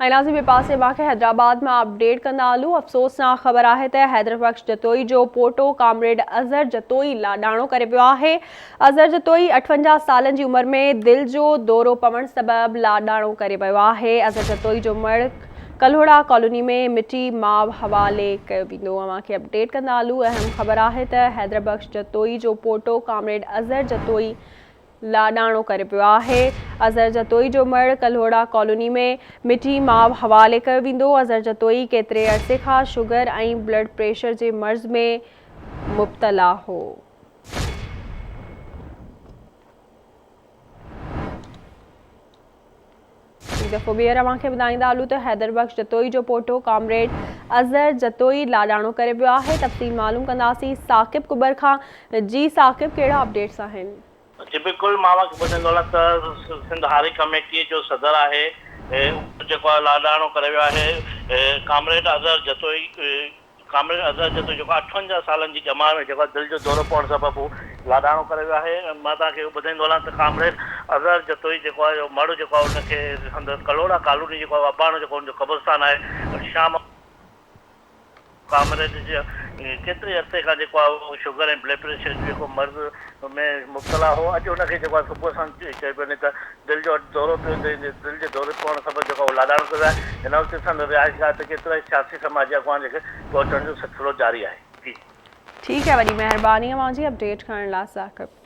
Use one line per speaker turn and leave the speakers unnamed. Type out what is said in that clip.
۽ ناظرين ٻئي پاسي اوهان کي حيدرآباد مان اپڊيٽ ڪندا هلون افسوسناڪ خبر آهي ته حيدر بخش جتوئي جو پوٽو ڪامريڊ اظهر جتوئي لاڏاڻو ڪري ويو آهي اظهر جتوئي 58 سالن جي عمر ۾ دل جو دورو پوڻ سبب لاڏاڻو ڪري ويو آهي اظهر جتوئي جو مڙهه ڪلهوڙا ڪالوني ۾ مٽي ماء حوالي ڪيو ويندو اوهان کي اپڊيٽ ڪندا هلون اهم خبر آهي ته حيدر بخش جتوئي جو پوٽو ڪامريڊ اظهر جتوئي لاڏاڻو ڪري پيو آهي. اظهر جتوئي جو مڙهه ڪلهوڙا ڪالوني ۾ مٽي ماء حوالي ڪيو ويندو. اظهر جتوئي ڪيتري عرصي کان شگر ۽ بلڊ پريشر جي مرض ۾ مبتلا هو. هڪ دفعو ٻيهر اوهان کي ٻڌائيندا هلون ته حيدر بخش جتوئي جو پوٽو ڪامريڊ اظهر جتوئي لاڏاڻو ڪري ويو آهي تفصيل معلوم ڪنداسين ثاقب ڪٻر کان جي ثاقب ڪهڙا اپڊيٽس آهن.
جي بلڪل مان اوهان کي ٻڌائيندو هلان ته سنڌ هاري ڪميٽي جو صدر آهي اهو جيڪو آهي لاڏاڻو ڪري ويو آهي ڪامريڊ اظهر جتوئي ڪامريڊ اظهر جتوئي جيڪو 58 سالن جي ڄمار ۾ جيڪو دل جو دورو پوڻ سبب هو لاڏاڻو ڪري ويو آهي مان توهان کي اهو ٻڌائيندو هلان ته ڪامريڊ اظهر جتوئي جيڪو آهي اهو مڙهه جيڪو آهي ان کي سندس ڪلهوڙا ڪالوني جيڪو آهي اباڻو جيڪو ان جو قبرستان آهي شام ڪامريڊ جي ڪيتري عرصي کان جيڪو آهي اهو شگر ۽ بلڊ پريشر جو جيڪو مرض ۾ مبتلا هو اڄ هن کي جيڪو آهي صبح سان چيو پيو وڃي ته دل جو دورو پيو دل جي دوري پوڻ سبب جيڪو آهي اهو لاڏاڻو ڪيو ويو آهي. هن وقت سندس رهائش گاهه تي ڪيترائي سياسي سماجي اڳواڻ جيڪي پهچڻ جو سلسلو جاري آهي. جي.
ٺيڪ آهي وڏي مهرباني اوهان جي اپڊيٽ ڪرڻ لاء ثاقب.